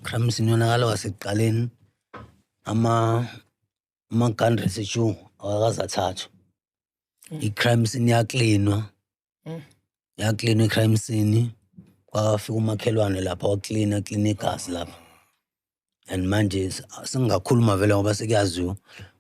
Crime scene yonakala kwasekuqaleni, ama-gun residue awakaze athathwe. I-crime scene yaklinwa, yaklinwa i-crime scene. Kwafika umakhelwane lapha, waklina, klina igazi lapha. And manje sengingakhuluma vele ngoba sekuyaziwa,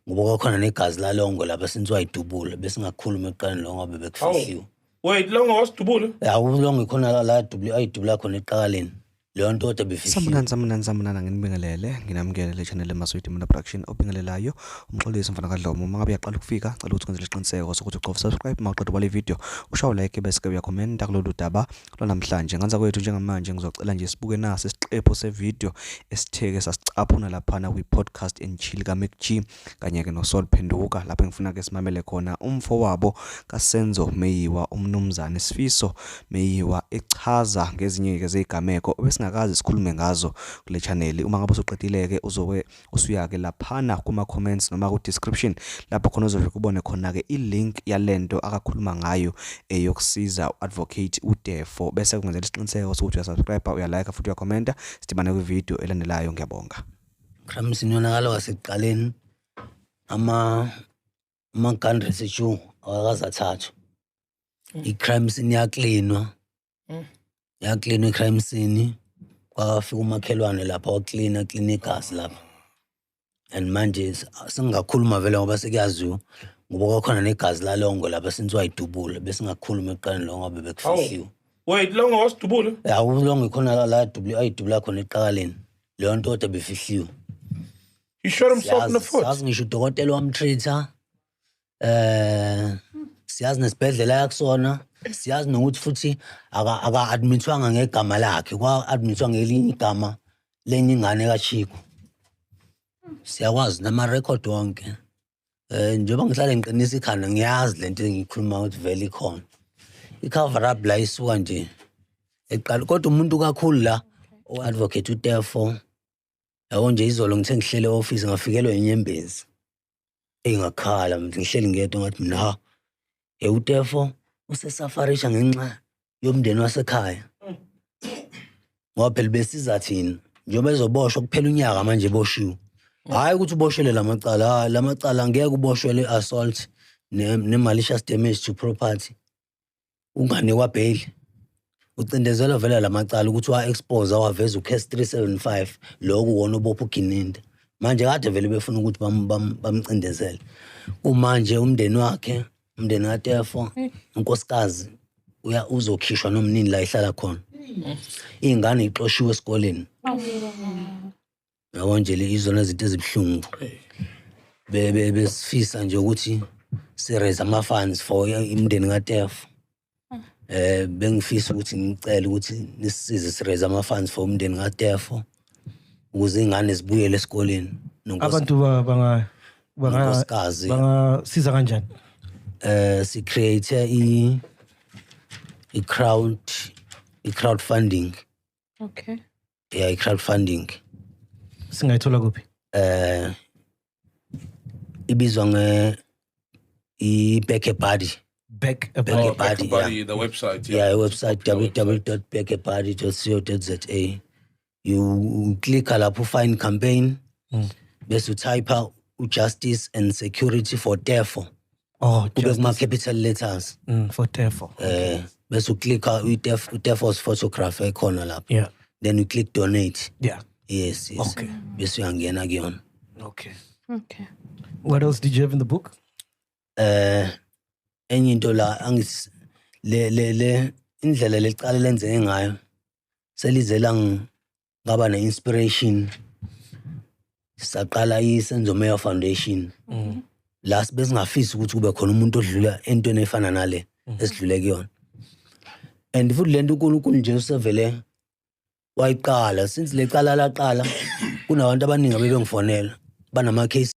ngoba kwakhona negazi lalongo lapha since wayidubula. Besingakhuluma ekuqaleni lo ngoba bekufihliwe. Wait, Longo wasidubula? Ya, ulongo ikhona la ayidubula khona eqakaleni, leyo nto kodwa befihliwe. Sanibonani, sanibonani, sanibonani. Nginibingelele, nginamukele le channel eMaswidi Mona Production, obingelelayo umxolisi mfana kaDlomo. Uma ngabe uyaqala ukufika, cela ukuthi wenzele isiqiniseko sokuthi ucofa subscribe. Uma uqeda ubala ivideo, ushawe like, bese ke uyakhomenta kulolu daba lwanamhlanje. Nganza kwethu, njengamanje ngizocela nje sibuke nasi isiqephu sevideo esitheke sasicaphuna laphana kwi-Podcast and Chill kaMac G kanye-ke noSol Phenduka, lapho engifuna ke simamele khona umfowabo kaSenzo Meyiwa, umnumzane Sifiso Meyiwa, echaza ngezinye-ke zezigameko ebesingakaze sikhulume ngazo kule channel. Uma ngabe usuqedile-ke, uzobe usuya-ke laphana kuma-comments noma ku-description, lapho khona uzofike ubone khona-ke i-link yalento akakhuluma ngayo eyokusiza u-Advocate uTeffo, bese kungenzela isiqiniseko sokuthi uyasubscribe, uyalike futhi uyakhomenta. Sidibane kwividiyo elandelayo, ngiyabonga. Crime scene yonakala kwasekuqaleni, ama-gun residue awakaze athathwe. I-crime scene yaklinwa, yaklinwa i-crime scene. Kwafika umakhelwane lapha, waklina, klina igazi lapha. And manje sengingakhuluma vele ngoba sekuyaziwa, ngoba kwakhona negazi lalongo lapha since wayidubula. Besingakhuluma ekuqaleni lo ngoba bekufihliwe. Wait, Longo wasidubula? Ya, ulongo ikhona la ayidubula khona eqakaleni, leyo nto kodwa befihliwe. He shot himself in the foot. Siyazi ngisho udokotela wamtreat-a, siyazi nesibhedlela yakusona, siyazi nokuthi futhi aka-admithwanga ngegama lakhe, kwa-admithwa ngelinye igama lenye ingane kaChiko. Siyakwazi namarekhodi wonke. Njengoba ngihlale ngiqinisa ikhanda, ngiyazi lento engiyikhuluma ukuthi vele ikhona. I-cover up la isuka nje eqala, kodwa umuntu kakhulu la o-Advocate uTeffo. Yabo nje, izolo ngithe ngihlele e-office, ngafikelwa inyembezi. Engakhala ngihleli ngedwa, ngathi mina ha, uTeffo usesafarisha ngenxa yomndeni wasekhaya. Ngoba phela besiza thina njengoba ezoboshwa, kuphela unyaka manje eboshiwe. Hhayi ukuthi uboshelwe lamacala, hhayi lamacala ngeke uboshwele i-assault ne-malicious damage to property. Unganikwa bail. Ucindezelwa vele lamacala ukuthi wa-expose, waveza u-case 375, lokhu wona obopha uGininda. Manje kade vele befuna ukuthi bamcindezele. Kumanje umndeni wakhe, umndeni kaTeffo, unkosikazi uya uzokhishwa nomnini la ehlala khona. Iy'ngane ixoshiwe esikoleni. Yabo nje, le izona zinto ezibuhlungu. Besifisa nje ukuthi si-raise ama-funds for imindeni kaTeffo. Bengifisa ukuthi ngicele ukuthi nisisize si-raise ama-funds for umndeni kaTeffo ukuze iy'ngane zibuyele esikoleni. Abantu banga Nonkosikazi. Bangasiza kanjani? Si create i crowdfunding. Yeah, i crowdfunding. Singayithola kuphi? Ibizwa nge i Back a Buddy. Back a Back Buddy. a Buddy, Back a Buddy, the website. Yeah, website www.backabuddy.co.za. You click lapho, find campaign, bese utype ujustice and security for Teffo. Kube justice kuma capital letters. For Teffo. Bese uclicka uTeffo's photograph ekhona lapho. Then you click donate. Yes. Bese uyangena kuyona. What else did you have in the book? Enye into la angis le indlela lecala lenzeke ngayo selize la ngaba ne-inspiration, saqala iSenzo Meyiwa Foundation. La besingafisi ukuthi kube khona umuntu odlula entweni efana nale esidlule kuyona. And futhi lento uNkulunkulu nje usevele wayiqala since lecala laqala, kunabantu abaningi abebengifonela banama case.